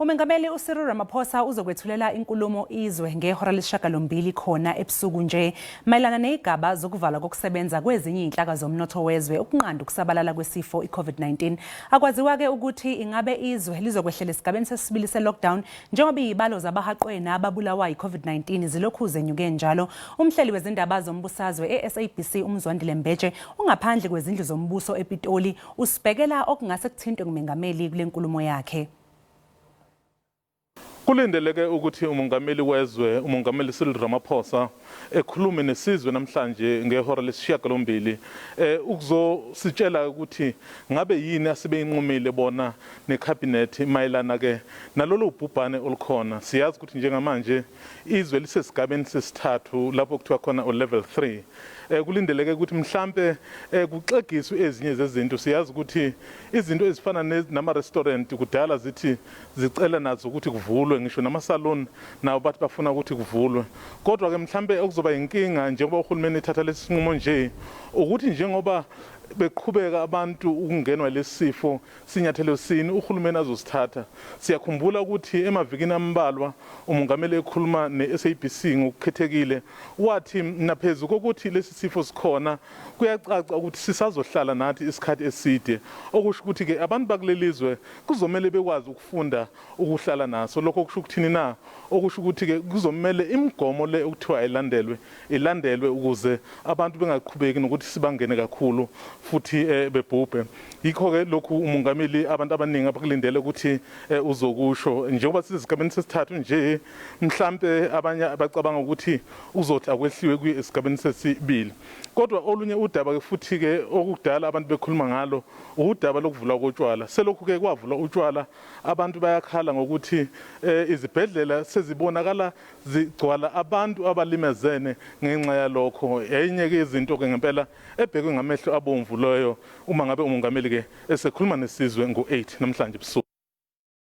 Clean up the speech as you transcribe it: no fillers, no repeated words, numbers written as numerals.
Umengameli uCyril Ramaphosa uzokwethulela inkulumo izwe ngehora lesishiyagalombili khona ebusuku nje mayelana nezigaba zokuvalwa kokusebenza kwezinye izinhlaka zomnotho wezwe ukunqanda ukusabalala kwesifo iCovid-19. Akwaziwa-ke ukuthi ingabe izwe lizokwehlela esigabeni sesibili se-lockdown njengoba izibalo zabahaqwe nababulawa yi-COVID-19 zilokhu zenyuke njalo. Umhleli wezindaba zombusazwe e-SABC uMzwandile Mbeje ungaphandle kwezindlu zombuso ePitoli usibhekela okungase kuthintwe ngumengameli kule nkulumo yakhe. Kulindeleke ukuthi umongameli wezwe umongameli Cyril Ramaphosa ekhulume nesizwe namhlanje ngehora lesishiyagalombili ukuzositshela ukuthi ngabe yini asebeyinqumile bona nekhabhinethi mayelana ke nalolu bhubhane olukhona. Siyazi ukuthi njengamanje izwe lisesigabeni sesithathu lapho kuthiwa khona u-level 3. Kulindeleke ukuthi mhlampe kuxegiswe ezinye zezinto. Siyazi ukuthi izinto ezifana nama-restaurant kudala zithi zicela nazo ukuthi kuvulwe, ngisho nama-salon nawo bathi bafuna ukuthi kuvulwe. Kodwa-ke mhlampe okuzoba inkinga njengoba uhulumeni ethatha lesi sinqumo nje ukuthi njengoba beqhubeka abantu ukungenwa lesi sifo, sinyathelo sini uhulumeni azosithatha? Siyakhumbula ukuthi emavikini ambalwa umongameli ekhuluma ne-SABC ngokukhethekile wathi naphezu kokuthi lesi sifo sikhona kuyacaca ukuthi sisazohlala nathi isikhathi eside, okusho ukuthi-ke abantu bakuleli zwe kuzomele bekwazi ukufunda ukuhlala naso. Lokho kusho ukuthini na? Okusho ukuthi-ke kuzomele imigomo le okuthiwa ayilandelwe ilandelwe ukuze abantu bengaqhubeki nokuthi sibangene kakhulu futhi bebhubhe. Yikho-ke lokhu umongameli abantu abaningi abakulindele ukuthi uzokusho njengoba sisesigabeni sesithathu nje, mhlampe abanye bacabanga ukuthi uzothi akwehliwe kuye esigabeni sesibili. Kodwa olunye udaba-ke futhi-ke okudala abantu bekhuluma ngalo udaba lokuvulwa kotshwala. Selokhu-ke kwavulwa utshwala abantu bayakhala ngokuthi izibhedlela sezibonakala zigcwala abantu abalimezene ngenxa yalokho. Enye-ke yezinto-ke ngempela ebhekwe ngamehlo abomvu loyo uma ngabe umongameli-ke esekhuluma nesizwe ngo-8 namhlanje ebusuku.